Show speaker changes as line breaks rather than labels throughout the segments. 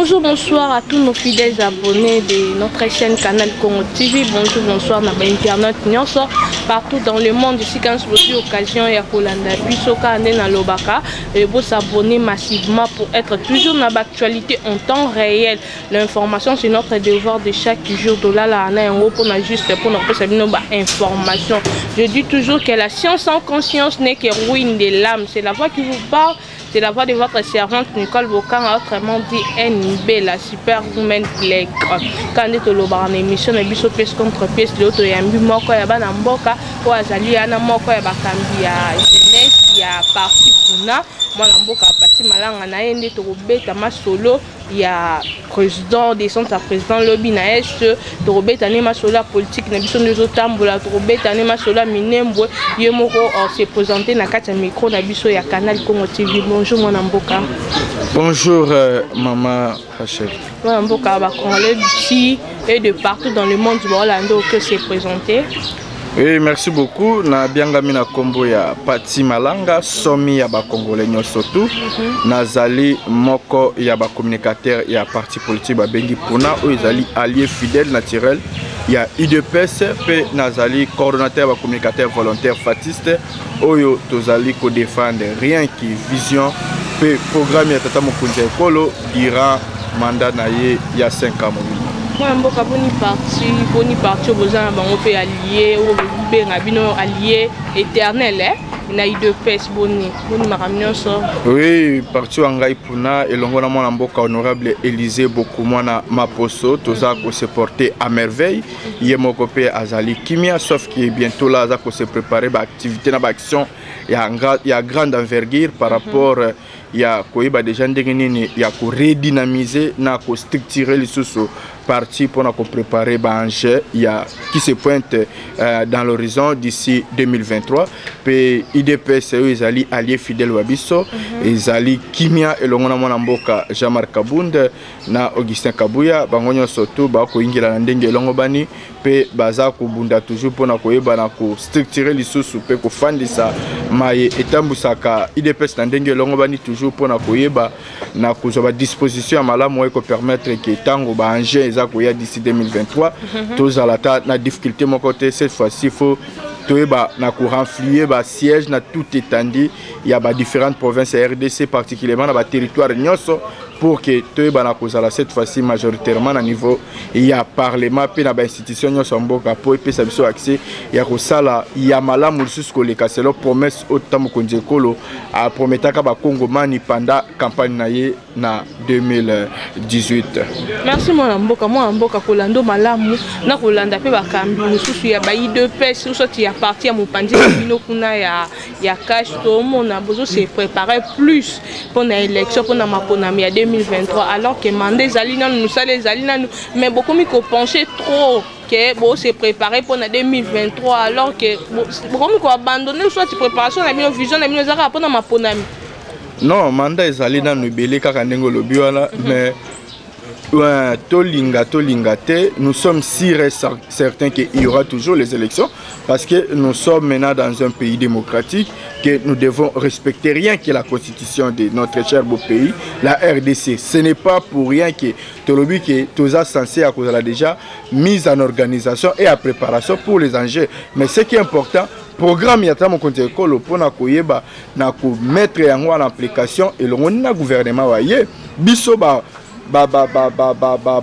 Bonjour, bonsoir à tous nos fidèles abonnés de notre chaîne Canal Congo TV. Bonjour, bonsoir na ba internautes nyonso partout dans le monde. Ici quand vous occasion ya kolanda biso ka nde na lobaka et vous s'abonner massivement pour être toujours dans l'actualité en temps réel. L'information, c'est notre devoir de chaque jour. Dolala na yango pour na juste pour na kopesa bino ba information. Je dis toujours que la science sans conscience n'est que ruine de l'âme. C'est la voix qui vous parle. C'est la voix de votre servante Nicole Bokanga, autrement dit NB, la super woman black. Quand on tolobaka na émission na biso pièce contre pièce, lelo toyambi moko ya bana mboka oyo azali yana moko ya bakambi ya jeunesse ya parti kuna mwana mboka Pati Malanga na ye nde tokobeta masolo ya président, descente ya président lobi na est. Tokobeta nde masolo ya politique na biso nde ezotambola, tokobeta nde masolo ya Minembwe. Ye moko se présente na kati ya micro na biso ya Canal Congo TV. Bonjour mwana mboka.
Bonjour maman Rachel.
Mwana mboka, bacongolais d'ici et de partout dans le monde baolanda, oke se présenter.
Oui, merci beaucoup. Na biangami na kombo ya Pati Malanga, somi ya ba Congolais nyonso tu. Nazali moko ya ba communicateur ya parti politique babengi Puna, oyo ezali allié fidèle naturel ya UDPS, pe nazali coordonnateur ya ba communicateur volontaire fatiste oyo tozali ko défendre rien que vision pe programme ya tata mokonzi ya ekolo durant mandat na ye ya 5 ans mobimba.
Mwana mboka, boni parti, boni parti oyo boza na bango mpe allié oyo bobenga bino allié éternel, eh? Na UDPS, boni boni makambo nyonso?
Oui, parti wa ngai Puna elongo na mwana mboka honorable Élysée Bokumwana Maposo, toza kose porter à merveille. Ye moko mpe azali kimia, sauf que bientôt là aza kose préparer baactivité na baaction ya grande envergure par rapport ya koyeba déjà ndenge nini ya koredynamiser na kostructurer lisusu parti mpona kopréparer baenjeu ya qui se pointe dans l'horizon d'ici 2023. Mpe UDPS oyo ezali allié fidèle wa biso, ezali kimia elongo na mwana mboka Jean-Marc Kabund na Augustin Kabuya. Bango nyonso tu bakoyingela na ndenge elongo bani mpe baza kobunda toujours mpona koyeba na kostructurer lisusu mpe kofandisa maye etambwisaka UDPS na ndenge elongo bani, toujours mpona koyeba na kozwa badisposition ya malamu oyo ekopermettre ke ntango baengin eza koya d'ici 2023, tozala ta na difficulté moko te. Cette fois-ci, faut toyeba na korenfluer basiège na toute étendue ya badifférentes provinces ya RDC, particulièrement na baterritoire nyonso, pour que toyeba na kozala cette fois-ci majoritairement na niveau ya parlement mpe na bainstitution nyonso ya mboka, mpo epesa biso accès ya kosala ya malamu lisusu koleka selon promesse oyo tata mokonzi ekolo aprometaka bakongomani pendant campagne na ye na 2018.
Merci mwana mboka. Mwana mboka, kolanda malamu na kolanda mpe bakambi mosusu ya ba UDPS soti ya parti ya mopanzi na bino kuna ya cash, tomona bozose préparer plus mpona élection, mpona maponami ya 2023, alors que mandat ezali nanu, mosala ezali nanu, mais bokomi kopencher trop ke bose préparer mpona 2023, alors que bokomi koabandonner soit préparation na bino, vision na bino eza kaka mpona maponami.
Non, mandat ezali nanu ebele kaka ndenge olobi wana, mais ouais, tolinga tolinga te, nous sommes sûrs et certains qu'il y aura toujours les élections, parce que nous sommes maintenant dans un pays démocratique, que nous devons respecter rien que la constitution de notre cher beau pays, la RDC. Ce n'est pas pour rien que tolobi que toza censé à cause déjà mise en organisation et à préparation pour les enjeux. Mais ce qui est important, programme ya tata mokonzi ya ekolo mpona koyeba na komettre yango en application elongo na gouvernement wa ye, biso ba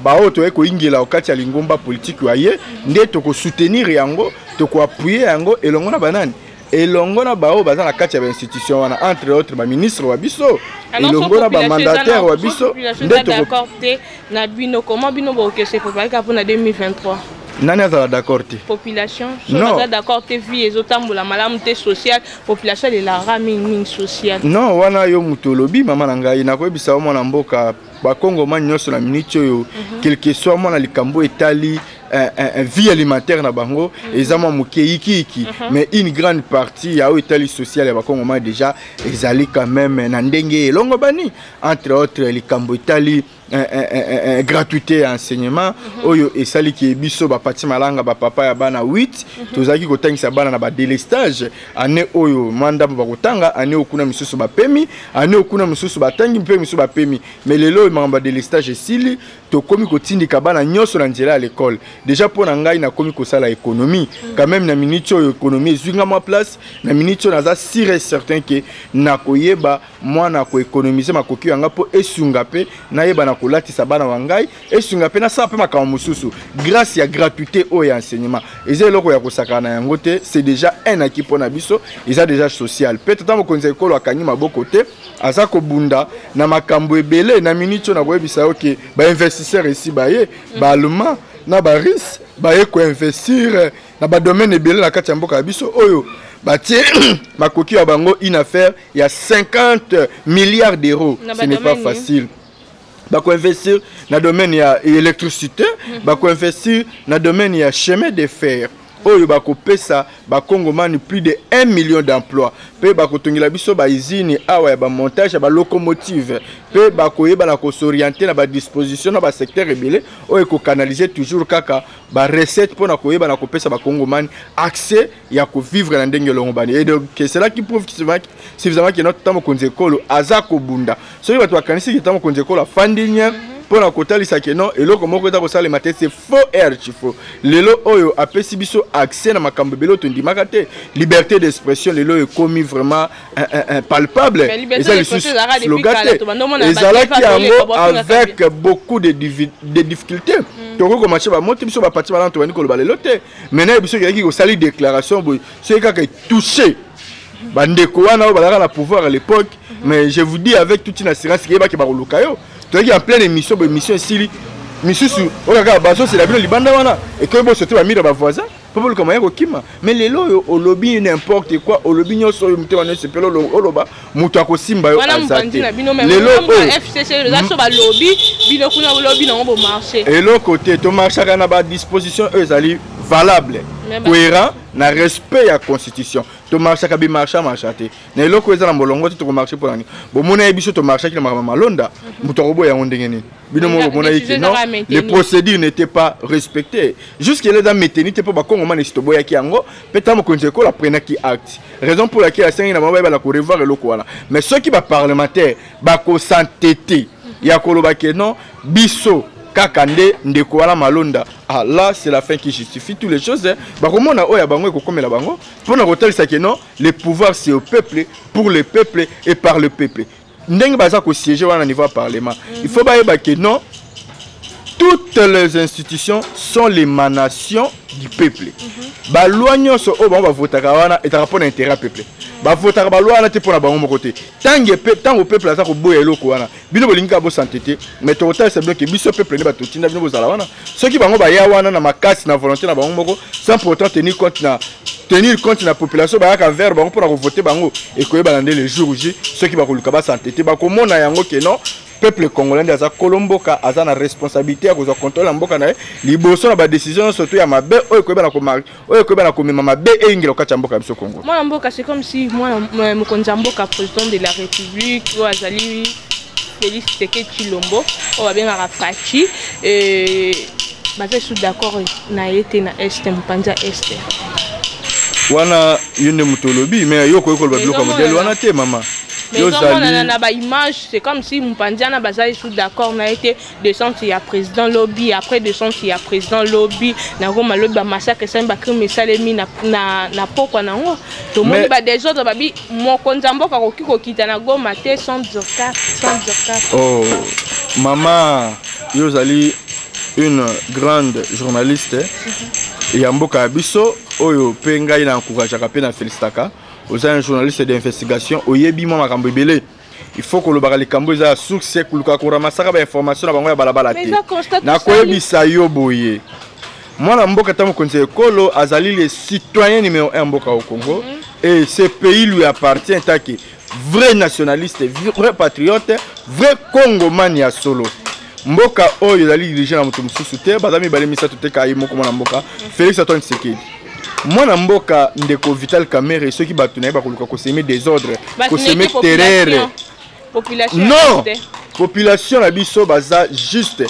baoyo toyei koyingela kati ya lingomba politike wa ye nde tokosoutenir yango, tokoappuyer yango elongo na banani, elongo na baoyo baza na kati ya bainstitution wana, entre autres baministre wa biso, elongo na bamandataire wa biso.
Nde d'accord te na bino, comment bino bokese préparer kaka mpona 2023?
Nani azala d'accord te?
Population so baza d'accord te, vie ezotambola malamu te, social, population alelaka mingimingi social.
Non, wana yo moto olobi. Mama na ngai, nakoyebisa yo, mwana mboka, bakongomani nyonso na miniti oyo, quel que soit mwana likambo etali vie alimentaire na bango, eza mwa moke yikiyiki, mais une grande partie ya oyo etali sociale ya bakongomani déjà ezali quand même na ndenge elongo bani, entre autres likambo etali Gratuité ya enseignement oyo esaliki biso bapati malanga, bapapa ya bana 8, tozalaki kotangisa bana na badélestage. Année oyo mwa ndambo bakotanga, année oyo kuna misusu bapemi, année oyo kuna misusu batangi mpe misusu bapemi. Mais lelo oyo makambo ya délestage esili, tokomi kotindika bana nyonso na nzela ya l'école. Déjà mpo na ngai, nakomi kosala économie quand même. Na minute oyo économie ezwi nga mwa place. Na minute oyo naza sûr et certain ke nakoyeba mwana koéconomiser makoki yanga mpo esunga mpe nayeba na kolatisa bana wa ngai, esunga mpe nasala mpe makambo mosusu grâce ya gratuité oyo ya enseignement. Eza eloko ya kosakana na yango te, c'est déjà un acquis mpo na biso, eza déjà social. Mpe tata mokonzi ya ekolo akangi maboko te, aza kobunda na makambo ebele. Na minute oyo nakoyebisa yo ke bainvestisseur esi baye, baallemand na barusse baye koinvestir na badomaine ebele na kati ya mboka ya biso oyo batie makoki ya bango, une affaire ya 50 milliards d'euros. Ce n'est pas facile. Bakoinvestir na domaine ya électricité, bakoinvestir na domaine ya chemin de fer oyo bakopesa bakongomani plus de 1 million d'emplois, mpe bakotongela biso bausine awa ya bamontage ya balocomotive, mpe bakoyeba na kos'orienter na badisposition na basecteur ebele oyo ekocanaliser toujours kaka barecette mpona koyeba na kopesa bakongomani accès ya kovivre na ndenge elongo bani. Et donc c'est là qui prouve suffisamment ke notre tata mokonzi ekolo aza kobunda. Soki bato bakanisi ke tata mokonzi ekolo afandi nye mpona kotalisa ke non, eloko moko eza kosalema te, c'est faux et archi faux. Lelo oyo apesi biso accès na makambo ebele oyo tondimaka te. Liberté d'expression lelo oyo ekomi vraiment palpable, eza lisusu slogan te. Ezalaki yango avec beaucoup de difficultés. Tokoki komarcher bamo te, biso bapati balana tobandi koloba lelo te. Maintenant biso ezalaki kosali déclaration boye, soki kaka etouche bandeko wana oyo bazalaka na pouvoir à l'époque, mais je vous dis avec toute une assurance keyebaki bakoluka yo. Toyaki en pleine émission boye, émission esili, misusu oyo kaka bazosela bino libanda wana, ekoyi boso te, bamire bavoisin mpo boluka moya kokima. Mais lelo oyo olobi n'importe quoi, olobi nyonso oyo motema nyonso epele oloba, moto akosimba yo aza te.
Lelo oyo balobi bino kuna, bolobi nango bomarche.
Eloko te, tomarchaka na badisposition oyo ezali valable, cohérent na respect ya constitution. Tomarchaka bimarcha marcha te na eloko eza na molongo te. Tokomarcher mpo nani? Bomona ye biso tomarchaki na makambo malonda, moto akoboya yango ndenge nini? Bino moko bomona ye ke non, les procédures n'étaient pas respectées jusque là, eza maintenu te mpo bakongomana esi toboyaki yango. Mpe ntango mokonzi ekolo aprenaki acte, raison pour laquelle asengi na bango bayebana korevoir eloko wana. Mais soki baparlementaire bakosantete ya koloba ke non, biso kaka nde ndeko wana malonda, ah là, c'est la fin qui justifie toutes les choses, hein. Bakomona oyo ya bango ekokomela bango mpona kotalisa ke non, le pouvoir, c'est au peuple, pour le peuple et par le peuple. Ndenge baza kosiéger wana na niveau ya parlement, il faut bayeba ke non, toutes les institutions sont l'émanation du peuple. Baloi nyonso oyo bango bavotaka wana ezalaka mpona intérêt ya peuple. Bavotaka baloi wana te mpona bango moko te. Ntango peuple aza koboya eloko wana, bino bolingi kaka bosante te. Mais tokotalisa bino ke biso peuple nde bato tinda bino bozala wana. Soki bango baya wana na makasi, na volonté na bango moko, sans pourtant tenir compte na population bayaka vers bango mpona kovote bango, ekoyebana nde le jour J. Soki bakoluka basante te, bakomona yango ke non, peuple congolais nde aza kolo mboka, aza na responsabilité ya kozwa contrôle ya mboka na ye liboso na badécision nyonso to ya mabe oyo ekoyeba na komema mabe eyingela kati ya mboka ya biso Congo.
Mwana mboka, c'est comme si mwana mokonzi ya mboka, président de la République oyo azali Félix Tshisekedi Tshilombo, oyo babengaka Fatshi, baza esu d'accord na ye te na Est, mopanzi ya Est.
Wana yo nde moto olobi, mais yo okoki koloba biloko ya modele wana te, mama.
Mais ezomonana na baimage, c'est comme si mopanzi wana baza esu d'accord na ye te. Descente ya président lobi, après descente ya président lobi na Goma, lobi bamassacre esalemi, bacrime esalemi na pokwa nango, tomoni badésordre. Babi mokonzi ya mboka akoki kokita na Goma te sans dircab, sans dircab.
Oh mama, yo ozali une grande journaliste ya mboka ya biso oyo mpe ngai na encourageaka mpe na félicitaka. Oza un journaliste d'investigation, oyebi mwa makambo ebele. Il faut kolobaka likambo eza ya source, koluka koramasaka bainformation na bango ya balabala te. Nakoyebisa yo boye, mwana mboka, ta mokonzi ya ekolo azali le citoyen numéro 1 mboka au Congo et ce pays lui appartient. Taki vrai nationaliste, vrai patriote, vrai congomani ya solo, mboka oyo ezali dirigé na moto mosusu te, baza mibale misato te, kaka ye moko, mwana mboka Félix Antoine Tshisekedi. Mwana mboka ndeko Vital Kamerhe, soki bato na ye bakoluka kosemer désordre, kosemer terreur.
Population
non, population na biso baza juste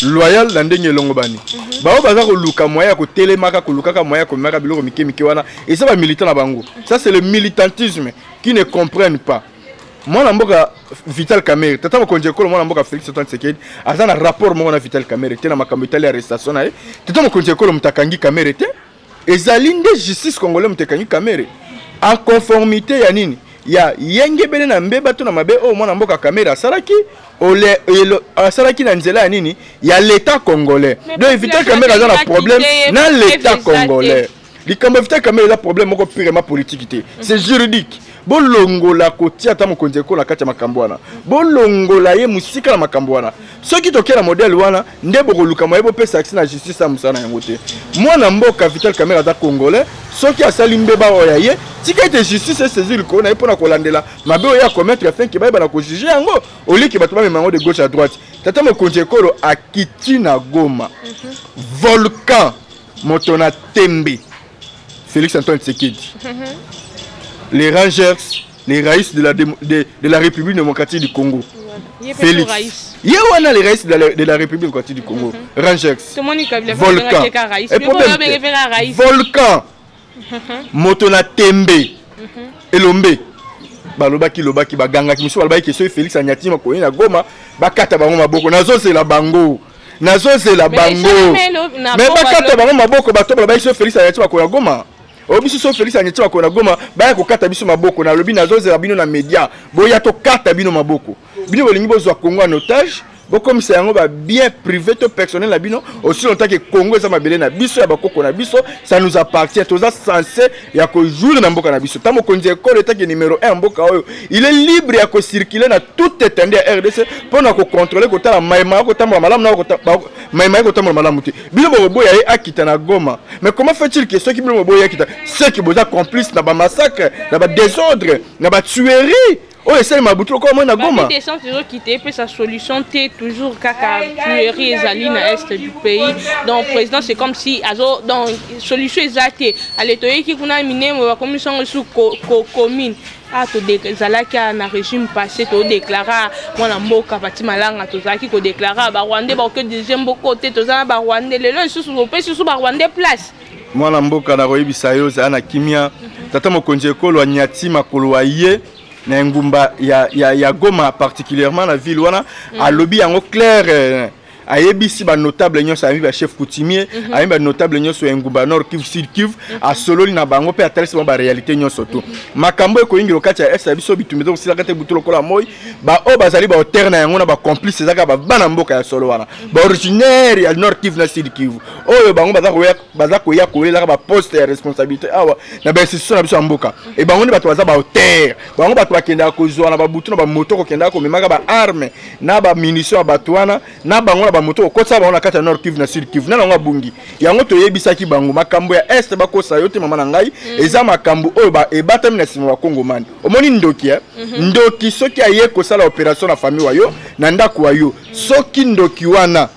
loyal na ndenge elongobani. Bango baza koluka moyen ya kotelemaka, kolukaka moyen ya komemaka biloko mike mike wana, eza bamilitant na bango. Ça, c'est le militantisme qui ne comprennent pas. Mwana mboka Vital Kamerhe, tata mokonzi ekolo mwana mboka Félix Antoine Tshisekedi aza na rapport moko na Vital Kamerhe te na makambo etali arrestation na ye. Tata mokonzi ekolo moto akangi Kamerhe te, ezali nde justice congolais moto ekangi Kamerhe en conformité ya nini, ya yengebele na mbeba to na mabe oyo mwana mboka Kamerhe asalaki, asalaki na nzela ya nini, ya l'État congolais. Donc Vital Kamerhe aza na problème na l'État congolais. Likambo ya Vital Kamerhe eza problème moko purement politique te, c'est juridique. Bolongola kotia ata mokonzi ekolo na kati ya makambo wana, bolongola ye mosika na makambo wana. Soki tokei na modèle wana nde bokoluka moye bopesa accès na justice ya mosala na yango te. Mwana mboka Vital Kamerhe aza congolais. Soki asali mbeba oyo ya ye, tika ete justice esaisir likolo na ye mpona kolandela mabe oyo acommettre afin ke bayeba na kojuger yango, oliki bato bamema yango de gauche à droite. Tata mokonzi ekolo akiti na Goma, volcan, moto na tembe, Félix Antoine Tshisekedi, les Rangers, les raïs de la République démocratique du Congo. Félix ye wana, les raïs de la République démocratique du Congo, Rangers, volcan et problème, volcan, moto na tembe, elombe. Balobaki, lobaki, bagangaki, mosusu balobaki ke soki Félix anyati makoyi na Goma, bakata bango maboko. Nazozela bango, nazozela bango, mais bakata bango maboko. Bato balobaki soki Félix anyati makolo na Goma, oyo biso, so Félix anyati makolo na Goma, baya kokata biso maboko. Nalobi nazozela bino na média, boya tokata bino maboko. Bino bolingi bozwa Congo en otage, bokomisa yango babien privé to personnel na bino. Aussi longtemps que Congo eza mabele na biso ya bakoko na biso, ça nous appartient. Toza censé ya kojouir na mboka na biso. Ta mokonzi ekolo etaki numéro 1 mboka oyo, il est libre ya kocirculer na toute étendue ya RDC mpona kocontrôler, kotala mayema ya kotambola malamu na mayema ya kotambola malamu te. Bino bokoboya ye akita na Goma, mais comment fait-il que soki bino boboya akita, soki boza complice na bamassacre, na badésordre, na batuerie oyo esalema butu lokola moi na Goma?
Descente ezokita, epesa solution te. Toujours kaka tuerie ezali na est du pays. Donc président, c'est comme si azo, donc solution eza te. Ale, toyeki kuna Minembwe, bakomisi yango esu commune. A tozalaki na régime passé, todéclara mwana mboka Pati Malanga, tozalaki kodéclara Barwandais bakoki dirige mboka te. Toza na Barwandais lelo, lisusu opesi lisusu Barwandais place.
Mwana mboka, nakoyebisa yo, ozala na kimia. Tata mokonzi ekolo anyati makolo aye na engumba ya Goma, particulièrement na ville wana. Alobi yango clair, ayebisi banotable nyonso, ayebi bachef coutumier, ayebi banotable nyonso ya engumba Nord Kivu, Sud Kivu. Asololi na bango mpe atalisi bango baréalité nyonso to makambo ekoyingela kati ya est ya biso. Bitumba eza kosilaka te butu lokola moi. Baoyo bazali baauteur na yango na bacomplice eza kaka babana mboka ya solo wana, baoriginaire ya Nord Kivu na Sud Kivu, oyo bango baza koya koyelaka baposte ya responsabilité awa na bainstitution na biso ya mboka. E bango nde bato baza baauteur. Bango bato bakendaka kozwa na babutu na bamoto, kokendaka komemaka baarme na bamunition ya bato wana na bango na bamoto, kokotisa bango na kati ya Nord Kivu na Sud Kivu. Na yango abungi yango, toyebisaki bango makambo ya est. Bakosa yo te, mama na ngai, eza makambo oyo ebatami na nsima bakongomani. Omoni ndoki, eh? Ndoki soki aye kosala opération na famille wa yo, na ndako wa yo, soki ndoki wana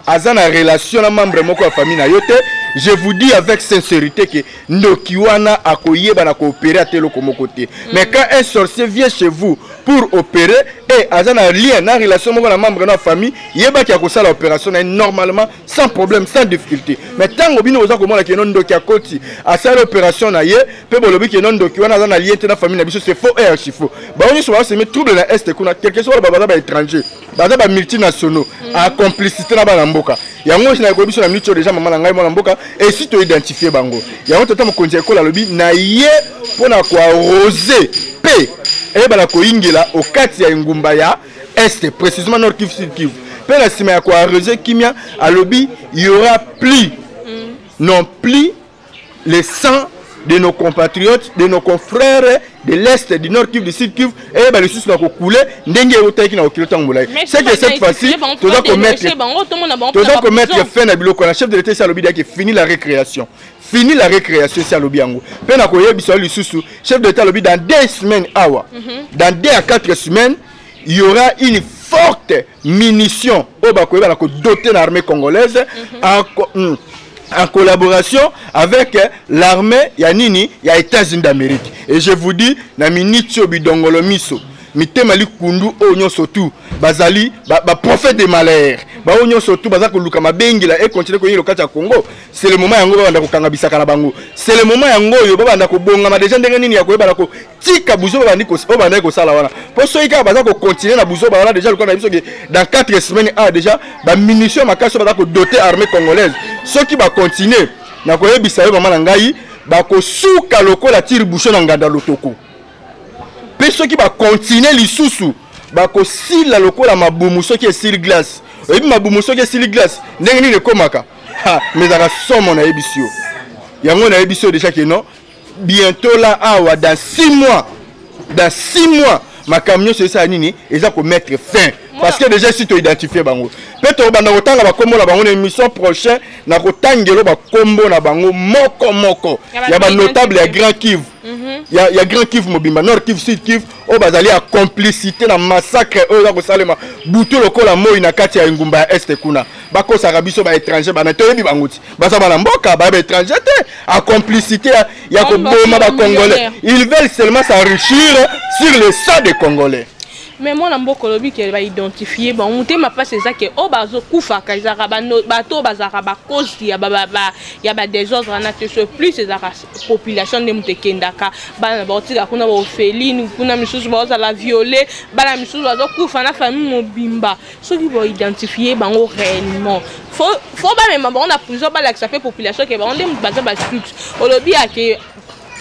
aza na relation na membre moko ya famille na yo te, je vous dis avec sincérité que ndoki wana akoyeba na koopérer ata eloko moko te. Mais quand un sorcier vient chez vous pour opérer et aza na lien, na relation moko na membre na famille, yebaki akosala opération na ye normalement, sans problème, sans difficulté. Mais ntango bino boza komona ke no ndoki akoti, asali opération na ye, mpe bolobi ke no ndoki wana aza na lien te na famille na biso, c'est faux et archi faux. Bango nyonso basemer trouble na est kuna, quelque soit baza baétranger, baza bamultinationaux en complicité na bana mboka. Yango osi nayekoyi biso na minute oyo déjà, mama na ngai, mwana mboka, esi toidentifie bango. Yango tata mokonzi ya ekolo alobi na ye mpona koarroser mpe eyebana koyingela okati ya engumba ya est, précisément Nord Kivu, Sud Kivu. Mpe na nsima ya koarroser kimia, alobi y aura plus non plus le sang de nos compatriotes, de nos confrères de l'Est, du Nord Kivu, du Sud Kivu, eyeba lisusu na kokule ndenge eutaki na kokilo ntango molai. C'est que cette fois-ci, toza komettre fin na biloko na chef de l'État esi alobi diaki: fini la récréation, fini la récréation. Esi alobi yango. Mpe na koyebisa yo lisusu, chef de l'État alobi dans 2 semaines awa, dans 2 à 4 semaines, il y aura une forte munition oyo bakoyeba na kodoter na armée congolaise en collaboration avec l'armée ya nini, ya États-Unis d'Amérique. Et je vous dis, na minute oyo, bidongolo miso. Mitema likundu oyo nyonso tu bazali baprophète de malheur, baoyo nyonso tu baza koluka mabengela econtinue koyela kati ya Congo. C'est le moment yango babanda kokanga bisaka na bango. C'est le moment yango oyo babanda kobongama déjà ndenge nini ya koyebana kotika buzoba babandi oyo bandaki kosala wana. Mpo soki kaka baza kocontinue na buzoba wana, déjà lokola na biso ke dans 4 semaines a déjà bamunition makasi oyo baza kodote armée congolaise, soki bacontinue na koyebisa yo, mama na ngai, bakosuka lokola tire-bouchon na nganda lotoko. Mpe soki bakontinue lisusu, bakosila lokola mabumu soki esili glace. Oyebi mabumu soki esili glace ndenge nini ekomaka? Ha, mais ezalaka somo. Nayebisi yo yango, nayebisi yo déjà ke non, bientôt là awa, dans 6 mois, dans 6 mois, makambo nyonso esala nini, eza komettre fin, parce que déjà si toidentifie bango mpe tokobanda kotanga bakombo na bango na émission prochain. Na kotangelo bakombo na bango moko moko ya banotable ya Grand Kivu, ya Grand Kivu mobimba, Nord Kivu, Sud Kivu, oyo bazali ya complicité na massacre oyo eza kosalema butu lokola moi na kati ya engumba ya Est kuna. Bakosaka biso baétranger bana, toyebi bango ti baza bana mboka, baya baétranger te. A complicité ya koboma bacongolais, ils veulent seulement s'enrichir sur le sang des Congolais.
Mais mwana mboka, olobi ke baidentifie bango. Motema mpasi eza ke oyo bazokufaka ezalaka bato oyo bazalaka bacause ya badésordre wana te. So plus ezalaka population nde moto ekendaka, bana baotika kuna baorphelines kuna, misusu baozala violé, bana misusu bazokufa na famille mobimba. Soki boidentifie bango réellement, faut bamema bango na prison, balakisa mpe population ke bango nde moto baza basuxe. Olobi ake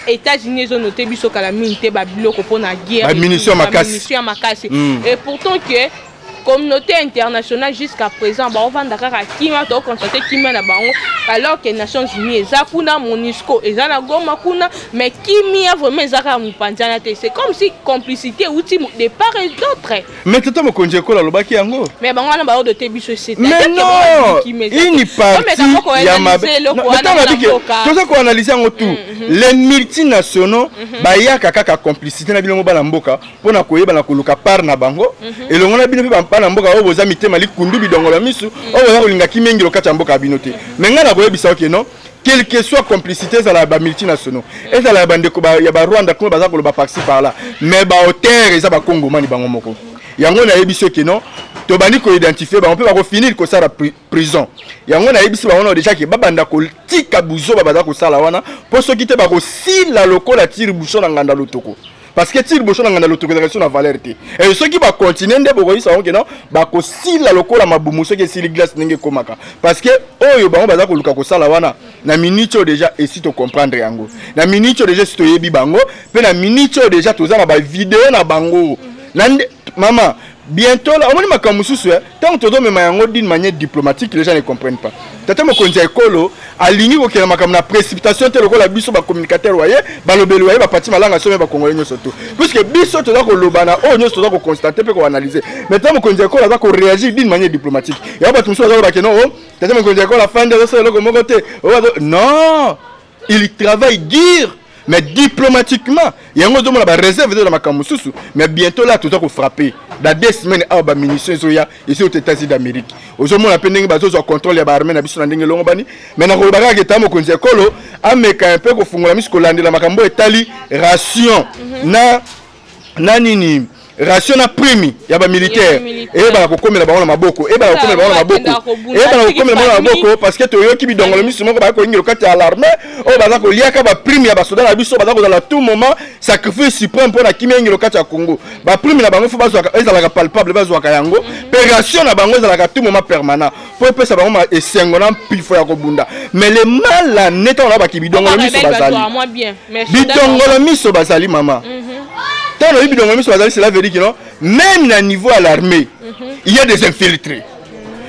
États-Unis ezonote biso kala mingi te babiloko mpona guerre.
Bamunition makasi.
Bamunition ya makasi. Et pourtant que communauté internationale jusqu'à présent baovanda kaka kimia, toconstate kimia na bango, alors que Nations Unies eza kuna, MONUSCO eza na Goma kuna, mais kimia vraiment eza kaka mopanzana te. C'est comme si complicité euti de part et d'autre.
Mais tata mokonzi ekolo alobaki yango.
Mais bango wana baodote biso.
Mais non, une partie ya mabe toza koanalyse yango tout. Les multinationaux bayaka kaka complicité na bilongo bana mboka mpona koyeba na koluka part na bango elongo na bino. Mpe bana mboka oyo boza mitema likundu, bidongolo ya misu, oyo boza kolinga kimia kati ya mboka ya bino te. Mais ngai nakoyebisa oke non, quelle que soit complicité, ezala ya bamultinationaux, ezala ya bandeko ya Barwanda kuna baza koloba par-ci par-là, mais baauteur eza bakongomani bango moko. Yango nayebi soki non, tobandi koidentifie bango mpe bakofinir kosala prison. Yango nayebisi bango na déjà ke babanda kotika buzoba baza kosala wana, mpo soki te bakosila lokola tire-bouchon na nganda lotoko, parce que tire-bouchon na nganda lotoko ezalaka so na valeur te. E soki bakontinue nde bokoyisa bango ke non, bakosila lokola mabumu soki esili glace ndenge ekomaka, parce que oyo bango baza koluka kosala wana, na minute oyo déjà esi tocomprendre yango, na minute oyo déjà esi toyebi bango, mpe na minute oyo déjà toza na bavideo na bango na nde. Mama, bientôt là, omoni makambo mosusu, ntango tozomema yango d'une manière diplomatique, les gens ne comprennent pas. Tata mokonzi ya ekolo alingi kokenda makambo na précipitation te lokola biso bacommunicateur waye, balobeli waye, bapati malanga some bakongole nyonso to, puisque biso toza koloba na oyo nyonso toza koconstate mpe koanalyse. Mais tata mokonzi ya ekolo aza koréagir d'une manière diplomatique. Yango bato mosusu baza koloba ke non, o tata mokonzi ya ekolo afandi, azosala eloko moko te. Non, il travaille dur mais diplomatiquement. Yango ozomona baréserve eza na makambo mosusu. Mais bientôt là toza kofrappe. Dans 2 semaines awa, bamunition ezoya esi ota États-Unis d'Amérique. Ozomona mpe ndenge bazozwa contrôle ya baarmée na biso na ndenge elongo bani. Mais nakoloba kaka eta mokonzi ya ekolo ameka mpe kofungola miso kolandela makambo etali ration na nini, ration na prime ya bamilitaire, eyebaka kokomela bango na maboko, eyebaka kokomela bango na maboko, eyebaka kokomela bango na maboko, parce que toyoki bidongolo miso moko baya koyingela kati ya l'armée oyo baza koliaka baprime ya basoda na biso, baza kozala tout moment sacrifice suprême mpo na kimia ingelo kati ya Congo. Baprime na bango fo bazwaka ezalaka palpable, bazwaka yango, mpe ration na bango ezalaka tout moment permanent mpo epesa bango esengo na mpifo ya kobunda. Mais le mal la ntango na baki bidongolo miso bazali, bidongolo miso bazali, mama. Ntango nayebi bidongolo miso bazali, cela veut dire que non, même na niveau à l'armée il y a des infiltrés.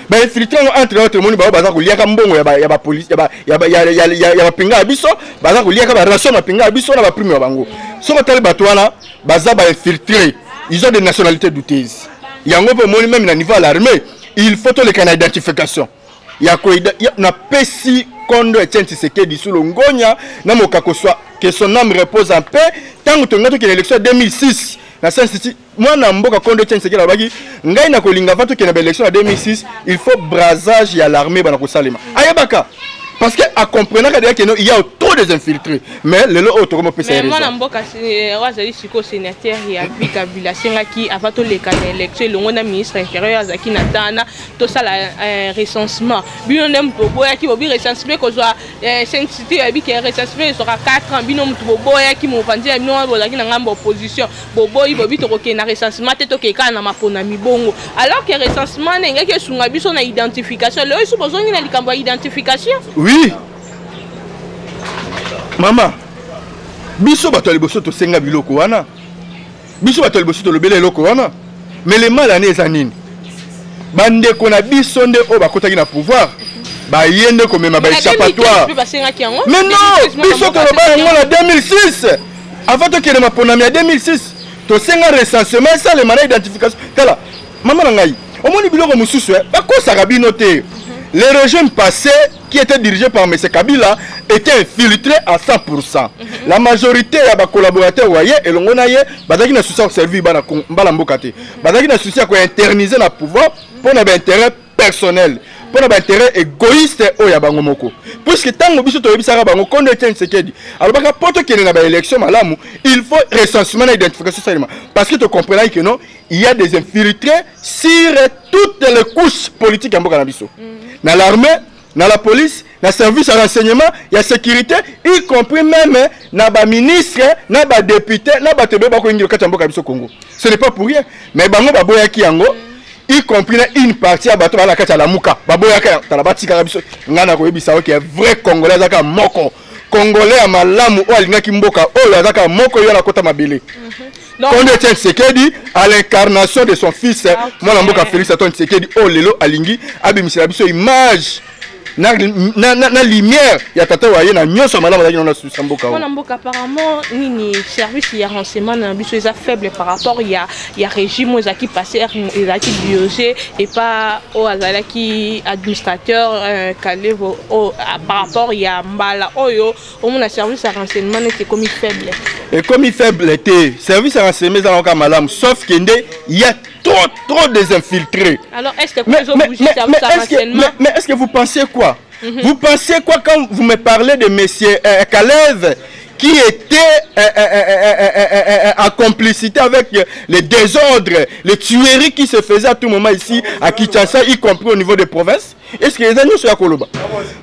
Bainfiltré yango, entre autres, omoni bango baza koliaka mbongo ya bapolice, ya bapinga ya biso, baza koliaka baration mapinga ya biso na baprime ya bango. Soki otali bato wana baza bainfiltré, ils ont des nationalités douteuses. Yango mpe omoni même na niveau ya l'armée, il faut toleka na identification ya napesi kondo Etienne Tshisekedi Sulu Ngonya na mokako swa, que son âme repose en paix. Ntango tolinga tokende élection ya 2006 na Sun City, mwana mboka kondo Etienne Tshisekedi alobaki: ngai na kolinga va tokende baélection ya 2006, il faut brassage ya l'armée bana kosalema. Ayebaka Parce que acomprenaka déjà que il y a trop des infiltrés. Mais lelo oyo tokomopesa
ye mwana mboka oyo azali sikoyo sénateur ya vie Kabila asengaki avant toleka na élection elongo na ministre intérieur azalaki na tana tosala recensement. Bino nde moto boboyaki, bobi recensement kozwa sainte yabi ke recensement ezwaka 4 ans. Bino moto boboyaki, mopanzi ya bino wana bozalaki na ngambo opposition, boboyi, bobi tokokende na recensement te, tokeke kaka na mapona mibongo, alors que recensement na engaki esunga biso na identification. Lelo esu bozongi na likambo ya identification.
Oui mama, biso bato ya liboso tosenga biloko wana, biso bato ya liboso tolobela eloko wana. Mais le mal ane eza nini? Bandeko na biso nde oyo bakotaki na pouvoir, baye nde komema baéchappatoire. Mais non, biso toloba yango na 2006. Avant tokende maponami ya 2006, tosenga recensement esalema na identification. Tala mama na ngai, omoni biloko mosusu bakosaka bino te. Le régime passé qui était dirigé par M. Kabila était infiltré à 100%. La majorité ya bacollaborateur wa ye elongo na ye bazalaki na souci ya koservir bana mboka te, bazalaki na souci ya kointerniser na pouvoir mpo na baintérêt personnel, mpo na baintérêt égoïste oyo ya bango moko. Puisque ntango biso toyebisaka bango, kondo Etienne Tshisekedi alobaka mpo tokende na baélection malamu, il faut recensement na identification salema, parce que tocomprenaki que non, il y a des infiltrés sur toutes les couches politiques ya mboka na biso, na l'armée, na la police, na service ya renseignement, ya sécurité, y compris même na baministre, na badéputé, na bato ebele bakoyingila kati ya mboka ya biso Congo. Ce n'est pas pour rien. Mais bango baboyaki yango, y compris na une partie ya bato baa na kati ya Lamuka baboyaka. Tala, batikaka biso. Ngai na koyebisa oke, vrai Congolais azaka moko, Congolais ya malamu oyo alingaki mboka oyo azaka moko, yo nakota mabele. Kondo Etienne Tshisekedi, à l'incarnation de son fils, mwana mboka Félix Antoine Tshisekedi, oyo lelo alingi abimisela biso image na lumière ya tata wa ye na nyonso ya malamu azalaki nano asusa mboka.
Mwana mboka, apparemment nini, service ya renseignement na biso eza faible par rapport ya régime oyo ezalaki passé, ezalaki dirigé epa oyo azalaki administrateur Kalevo oyo, par rapport ya mbala oyo omona service ya renseignement neti ekomi faible.
Ekomi faible te. Service ya renseignement eza kaka malamu, sauf que nde il y a trop trop des infiltrés.
Alors est-ce que mais, service
mais, renseignement mais est-ce que vous pensez quoi? Vous pensez quoi quand vous me parlez de monsieur Kalev qui était en complicité avec les désordres, les tueries qui se faisaient à tout moment ici à Kinshasa, y compris au niveau des provinces? Est-ce que les années sont à koloba?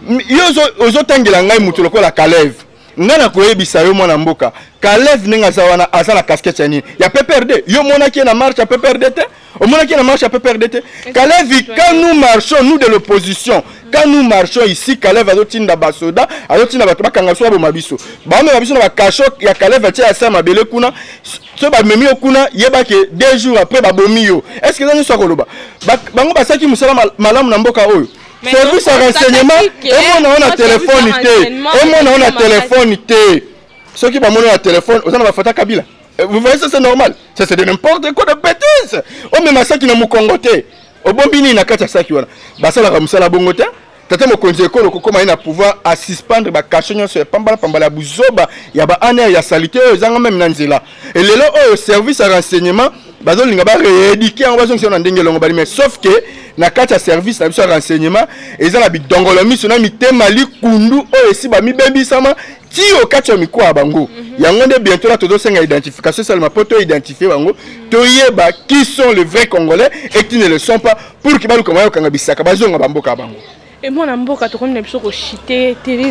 Yo ozotangela ngai mutu lokola Kalev. Ngai na koyebisa yo, mwana mboka, Kalev ndenge aza wana, aza na casquette ya nini? Ya PPRD. Yo omonaki ye na marche ya PPRD te? Omonaki ye na marche ya PPRD te? Kalev, quand nous marchons, nous de l'opposition, quand nous marchons ici, Kalev azotinda basoda, azotinda bato bakanga biso, baboma biso, baomema biso na bacachot ya Kalev atia ya sa mabele kuna. So bamemi yo kuna, yebake 2 jours après babomi yo. Est ce que eza nyonso ya koloba? Bango basalaki mosala malamu na mboka oyo. Service ya renseignement emona yo na telefone te, emona yo na telefone te. Soki bamoni na telefone oza na bafoto ya Kabila, vous voyez, ça c'est normal? Ça c'est de n'importe quoi, de bêtise. Omema saki na mokongo te, obombi nini na kati ya saki wana? Basalaka mosala bongo te. Tata mokonzi ekolo kokóma ye na pouvoir, asuspendre bacachot nyonso ya pambala pambala, ya buzoba, ya baANR, ya saleté oyo ezanga même na nzela. Elelo oyo service ya renseignement bazolinga barééduquer yango, bazongisa na ndenge elongo bali. Mais sauf que na kati ya service na biso ya renseignement eza na bidongolo miso na mitema likundu oyo esi bamibebisama ti o kati ya mikuwa ya bango. Yango nde bientôt là tozosenga identification esalema mpo toidentifie bango, toyeba qui sont les vrais Congolais et qui ne le sont pas, pour que baluka bayokanga bisaka, bazonga bamboka ya bango.
Mwana mboka, tokomi na biso koshite tele,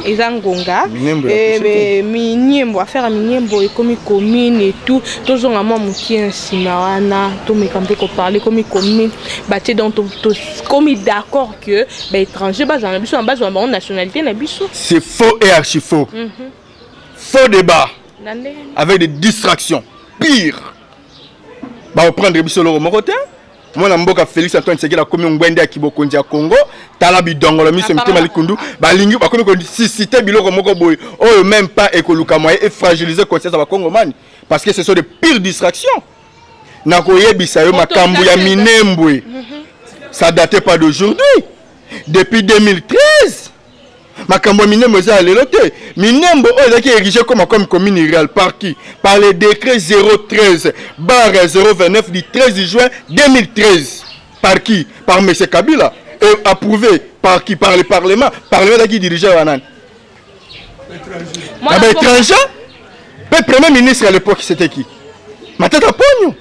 eza ngonga. Miniembo, affaire ya Miniembo ekomi commune et tout. Tozonga mwa mokie na nsima wana, tomeka mpe koparler. Ekomi commune batie, donc tokomi d'accord que baétranger bazala na biso na bazwa bango nationalité na biso.
C'est faux et archi faux. Faux débat avec des distractions pire. Baoprendre biso eloko moko te. Mwana mboka Félix Antoine Tshisekedi akomi ngwende ya kibokonzi ya Congo. Tala bidongolo miso, mitema likundu, balingi bakomi kosusciter biloko moko boye oyo même pas ekoluka moyen efragiliser conscience ya bakongomani, parce que ce sont de pires distractions. Nakoyebisa yo, makambo ya Minembwe, ça date pas d'aujourd'hui. Depuis 2013 makambo ya Minembo eza ya lelo te. Minembo oyo ezalaki érigé comme commune rurale par qui? Par le décret 013/029 du 13 juin 2013. Par qui? Par M. Kabila, et approuvé. Par qui? Par le parlement. Parlement ezalaki dirigé ya banani? Na baétranger. Mpe premier ministre à l'époque, c'était qui? Matata Ponyo.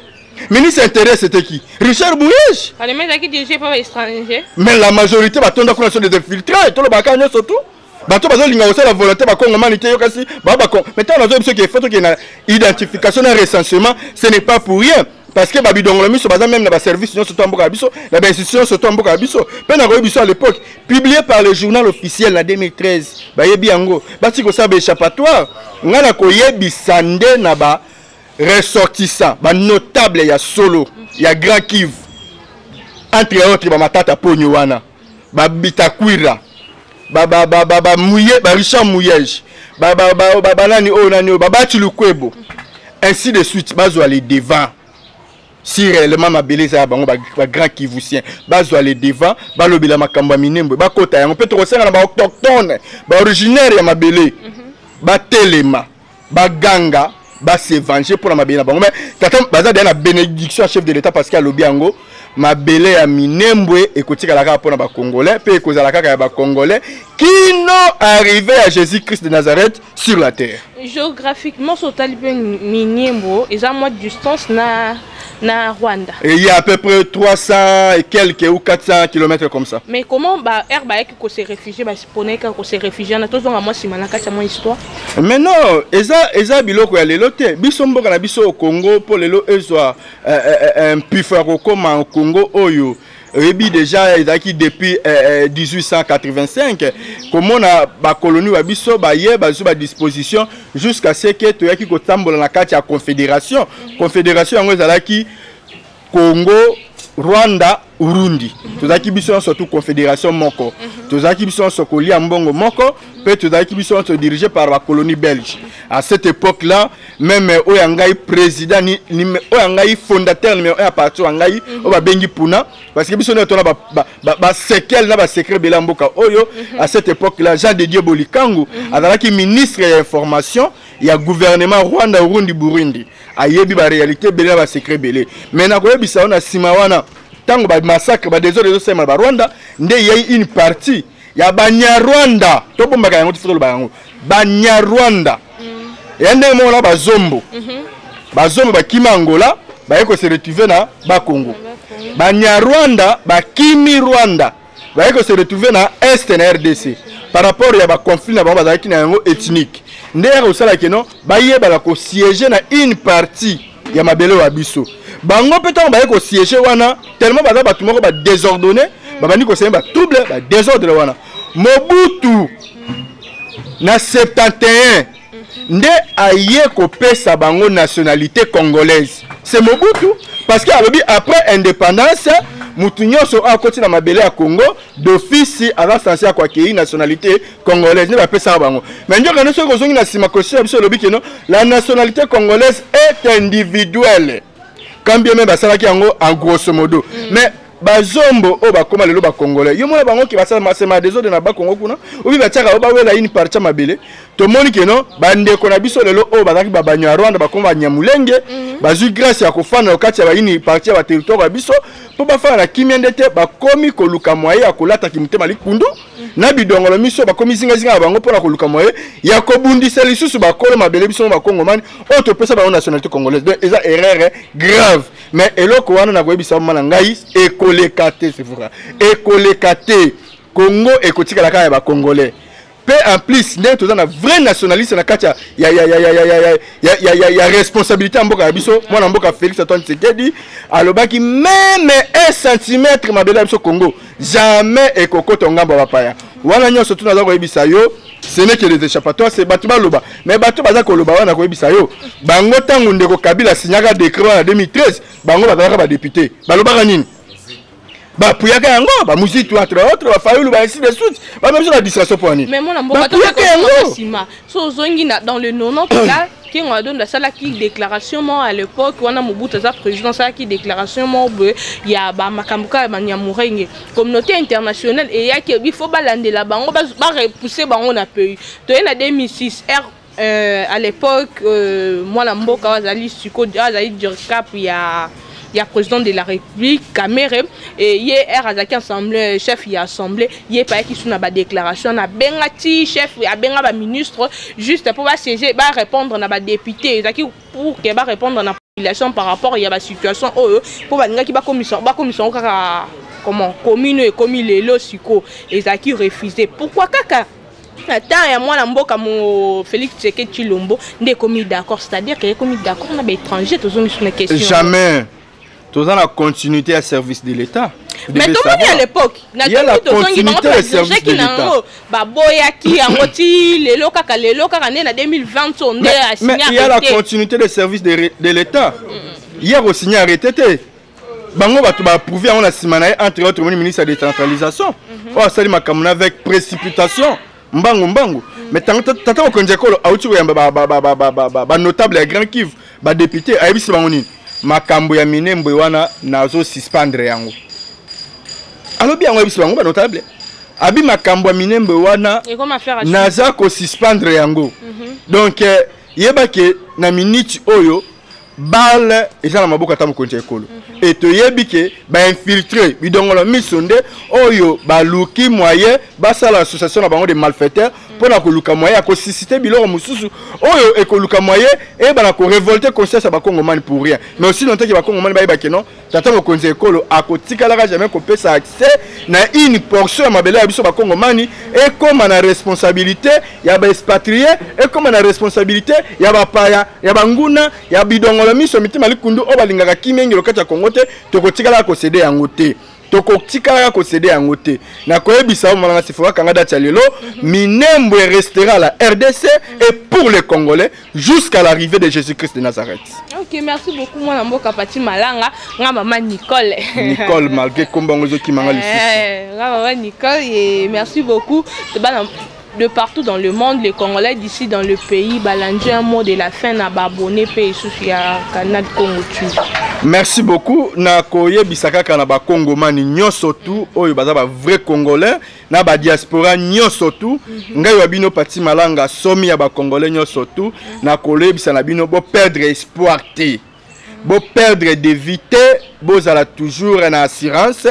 Ministre intérieur, c'était qui? Richard Muyej.
Parlement ezalaki dirigé par baétranger.
Mais la majorité batonda kuna sont des infiltrés. Tolobaka nyonso tout, bato bazolinga kosala volonté bakongomani te. Yo kasi baa bako. Mais ntango nazoyebi soki efo tokende na identification na recensement, ce n'est pas pour rien, parce que babidongolo miso baza même na baservice nyonso to ya mboka ya biso, na bainstitution nyonso to ya mboka ya biso. Mpe nakoyebi biso, à l'époque, publié par le journal officiel na 2013, bayebi yango, bati kosala baéchappatoire. Ngai nakoyebisa nde na ba ressortissant, banotable ya solo ya Grand Kivu, entre autres baMatata Ponyo wana, baBitakwira, baRichard Muyej, banani oyo, nani oyo, baBahati Lukwebo, ainsi de suite, bazwa les devants. Si réellement mabele eza ya bango, bagrand kivusien bazwa le devant, balobela makambo ya Minembwe, bakota yango. Mpe tokosenga na baautochtone, baoriginaire ya mabele, batelema, baganga, base venger mpona mabele na bango. Mais tata baza deya na bénédiction ya chef de l'État, parce que alobi yango, mabele ya Minembwe ekotikala kaka mpona bacongolais, mpe ekozala kaka ya bacongolais kino arrivé ya Jésus Christ de Nazareth sur la terre.
Géographiquement, so otali mpe, Minembwe eza mwa distance na Rwanda.
Et il y a à peu près 300 et quelques ou 400 kilomètres comme ça.
Mais comment ba r bayaki kose réfugier, baponaki kaka kose réfugier na? Tozonga mwa nsima na kati ya mwa histoire.
Mais non, eza biloko ya lelo te. Biso, mboka na biso au Congo, mpo lelo ezwa mpifo ya kokóma Congo oyo oyebi déjà, ezalaki depuis 1885. Komona bakoloni ba biso baye, bazwi badisposition jusqu'à ce que toyaki kotambola na kati ya confédération. Confédération yango ezalaki Congo, Rwanda, Urundi. Tozalaki biso nyonso tu confédération moko, tozalaki biso nyonso kolia mbongo moko, mpe tozalaki biso nyonso dirigé par bacolonie belge à cette époque là même. Oyo ya ngai président, oyo ya ngai fondateur numéro 1 ya parti ya ngai oyo babengi Puna, parce que biso nyonso tona basekele na basecret ebele ya mboka oyo. À cette époque là, Jean de Dieu Bolikangu azalaki ministre ya information ya gouvernement Rwanda, Urundi, Burundi. Ayebi baréalité ebele na basecret ebele. Mais nakoyebisa yo, na nsima wana, ntango bamassacre, badésordre ezosalema na Barwanda, nde yei une partie ya Banyarwanda. Tobombaka yango, tifo toloba yango, Banyarwanda eya ndenge moko na Bazombo. Bazombo bakimi Angola, baye kose retrouver na Bakongo. Banyarwanda bakimi Rwanda, baye kose retrouver na est na RDC par rapport ya baconflit na bango bazalaki na yango ethnique. Nde yaka kosala keno bayebaka kosiéger na une partie ya mabele ya biso. Bango mpe, ntango baye kosiéger wana, tellement baza bato moko badésordonné, babandi kosemer batrouble, badésordre wana. Mobutu na 71 nde aye kopesa bango nationalité congolaise. C'est Mobutu, parce que alobi après indépendance, mutu nyonso oyo akoti na mabele ya Congo d'office aza censé akoacquérir nationalité congolaise. Nde bapesaka bango. Mais nzoka nde soki ozongi na nsima, constitution ya biso elobi keno la nationalité congolaise est individuelle, quand bien même basalaki yango en grosso modo. Mais Bazombo oyo bakóma lelo bacongolais, yo mona bango ke basema désordre na Bakongo kuna, obi batiaka oyo bawela une partie ya mabele. Tomoni keno bandeko na biso lelo oyo bazalaki Babanyarwanda bakóma Banyamulenge, bazwi grâce ya kofanda na kati ya baini partie ya baterritoire ya biso mpo bafanda na kimia. Nde te bakomi koluka moyen ya kolataki motema likundu na bidongolo miso, bakomi zingazinga na bango mpona koluka moyen ya kobundisa lisusu bakolo mabele, biso bakongomani oyo topesa bango nationalité congolaise. Donc eza erreur grave. Mais eloko wana nakoyebisa mama na ngai, ekoleka te. Sephora, ekoleka te. Congo ekotikala kaka ya bacongolais. Mpe en plus, ndenge toza na vrai nationaliste na kati ya responsabilité ya mboka ya biso, mwana mboka Félix Antoine Tshisekedi alobaki même 1 centimètre mabele ya biso Congo jamais ekokota ngambo ya bapaya wana. Nyonso tu naza koyebisa yo, ce n'est que des échappatoires. C'est bato baloba, mais bato baza koloba wana, koyebisa yo, bango ntango ndeko Kabila asignaka décret wana 2013, bango bazalaka badéputé, balobaka nini? Bapuyaka yango, baMuzito entre autres, baFayulu, ba ainsi de suite. Bamemi biso na distraction mpo nini?
Mais mwana mboka,
Bapuyaka yango.
Nsima so ozongi dans le 90 là, Kengo Adondo asalaki déclaration moko à l'époque wana Mobutu aza président. Asalaki déclaration moko boye ya bamakambo kaka ya Banyamurenge. Communauté internationale eyaki, ebi fo balandela bango, barepousse bango na pays. Toye na 2006 r, à l'époque, mwana mboka oyo azali sikoyo, oyo azali dircab ya Ya président de la République Kamerhe, e ye r azalaki assemblée, chef ya assemblée, ye epe ayaki su na badéclaration na abenga ti chef, abenga baministre juste mpo basiéger, barépondre na badéputé. Ezalaki pour ke barépondre na population par rapport ya basituation oyo, mpo balingaki bakomisa yango kaka comment commune oyo ekomi lelo. Siko ezalaki refusé. Pourquoi kaka na temps ya mwana mboka mo Félix Tshisekedi Tshilombo nde ekomi d'accord, c'est-à-dire ke ekomi d'accord na baétranger? Tozongi su na question.
Jamais. Toza na continuité ya service de l'État.
Mais tomoni à l'époque
na tozongi
bango badirigeki nango, baboyaki yango ti lelo kaka, lelo kaka nde na 2020 so nde.
Mais il y a la continuité de service de l'État. Ye akosigner arrêté te. Bango bato baapprouve yango na nsima na ye, entre autres moni ministre ya décentralisation oyo asali makambo na avec précipitation, mbangu mbangu. Mais tata mokonzi ekolo auti koyamba banotable ya Grand Kivu, badéputé, ayebisi bango nini? Makambo ya Minembwe wana, nazosuspendre yango. Alobi yango, ayebisi bango banotable, abi makambo ya Minembwe wana, naza kosuspendre yango. Donc yebake na minute oyo, balle eza na maboko ata mokonzi ya ekolo. E toyebi ke bainfiltré, bidongolo miso nde oyo baluki moyen basala association na bango de malfaiteurs mpo na koluka moyen ya kosusciter biloko mosusu oyo ekoluka moyen eyebana korévolter conscience ya bakongomani pour rien. Mais aussi longtemps ke bakongomani bayeba ke non, tata mokonzi ya ekolo akotikalaka jamais kopesa accès na une portion ya mabele ya biso bakongomani ekóma na responsabilité ya baexpatrié, ekóma na responsabilité ya bapaya, ya banguna, ya bidongolo miso, mitima likundu oyo balingaka kimia engelo kati ya Kongo te. Tokotikalaka kocéder yango te, tokotikalaka kocéder yango te. Nakoyebisa yo, malanga sifo bakanga date ya lelo: Minembwe restera la RDC et pour les Congolais jusqu'à l'arrivée de Jésus-Christ de Nazareth.
Ok, merci beaucoup, mwana mboka Pati Malanga. Nga mama Nicole.
Nicole, malgré kombango ezokimanga
lisusu. Nga mama Nicole, et merci beaucoup bana de partout dans le monde, les Congolais d'ici dans le pays balandi. Un mot de la fin na baabonné mpe lisusu ya Canal Congo TV.
Merci beaucoup. Nakoyebisa kaka na bakongomani nyonso tu oyo baza bavrai Congolais na badiaspora nyonso tu, ngai wa bino Pati Malanga, somi ya bacongolais nyonso tu, nakoyebisa na bino: boperdre espoir te, boperdre de vue te, bozala toujours na assurance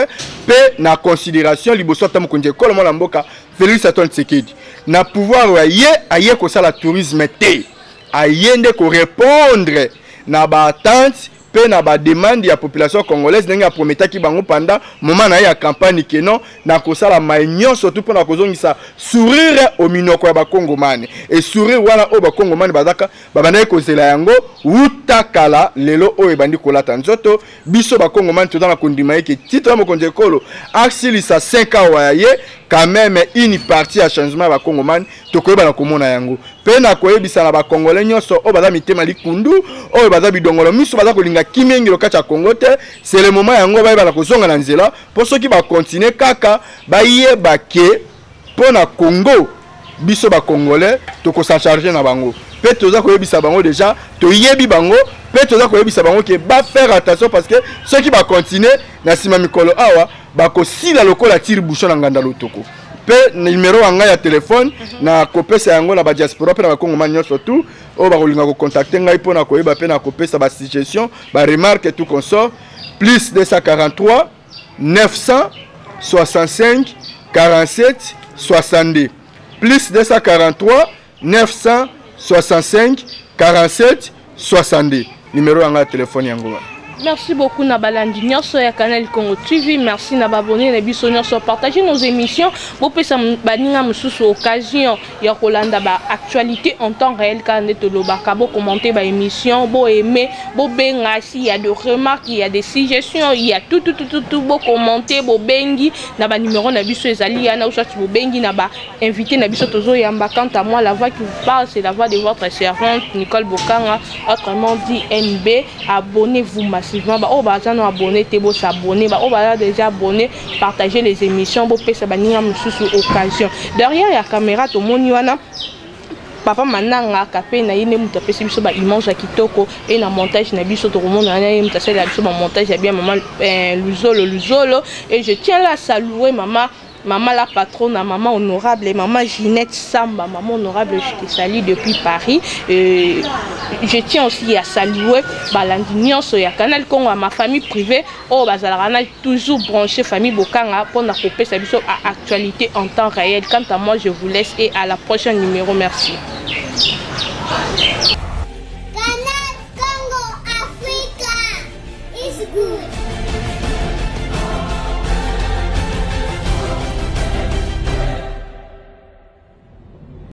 mpe na considération liboso ata mokonzi ekolo mwana mboka Félix Antoine Tshisekedi na pouvoir ya ye. Aye kosala tourisme te, aye nde korépondre na baattente mpe na bademande ya population congolaise, ndenge aprometaki bango pendant moment na ye ya campagne ke non, na kosala mai nyonso tu mpona kozongisa sourire ominoko ya bakongomani. E sourire wana oyo bakongomani bazaka babandaki kozela yango wuta kala, lelo oyo ebandi kolata nzoto. Biso bakongomani toza na kondima ye ke titre ya mokonzi ekolo asilisa 5 awa ya ye, quand même une partie ya changement ya bakongomani tokoyeba na komona yango. Mpe na koyebisa na bakongolais nyonso oyo baza mitema likundu, oyo baza bidongolo miso, baza kolinga kimia engelo kati ya Kongo te, c'est le moment yango bayeba na kozonga na nzela, mpo soki bakontinue kaka, bayeba ke mpo na Congo, biso bacongolais tokos'en charger na bango. Mpe toza koyebisa bango déjà, toyebi bango, mpe toza koyebisa bango ke bafaire attention, parce que soki bakontinue, na nsima mikolo awa bakosila lokola tire-bouchon na nganda lotoko. Mpe numero ya ngai ya telefone, na kopesa yango na badiaspora mpe na bakongomani nyonso tu oyo bakolinga kocontacter ngai mpo na koyeba mpe na kopesa basuggestion, baremarque, tout consort: plus 243 965 47 62, plus 243 965 47 62. Numero ya ngai ya telefone yango wana.
Merci beaucoup na balandi nyonso ya Canal Congo TV. Merci na baabonné na biso nyonso. Partagez nos émissions. Bopesa baninga mosusu occasion ya kolanda ba actualité en temps réel kaka nde tolobaka. Bocommenter ba émission, boaimer, bobenga s'il y a de remarques, il y a des suggestions, il y a tout tout tout tout tout. Bocommenter, bobengi na ba numéro na biso ezali yana, ou soit bobengi na ba invité na biso tozoyamba. Quant à moi, la voix qui vous parle, c'est la voix de votre servante Nicole Bokanga, autrement dit NB. Abonnez-vous massivement. Ba oyo baza na abonné te, bos'abonner. Ba oyo baza déjà abonné, partagez les émissions, bopesa baninga mosusu occasion. Derrière ya caméra, tomoni wana papa Mananga Kape na ye nde moto apesi biso baimage ya kitoko. E na montage na biso, tokomona wana ye moto asalela biso bamontage ya bien, mama Luzolo Luzolo. Et je tiens là à saluer mama Maman la patronne, maman honorable, maman Ginette Samba, maman honorable, je te salue depuis Paris. Je tiens aussi à saluer balandi nyonso ya Canal Congo, à ma famille privée, oh bazalaka na toujours branché famille Bokanga pour na kopesa biso à actualité en temps réel. Quant à moi, je vous laisse et à la prochaine numéro. Merci.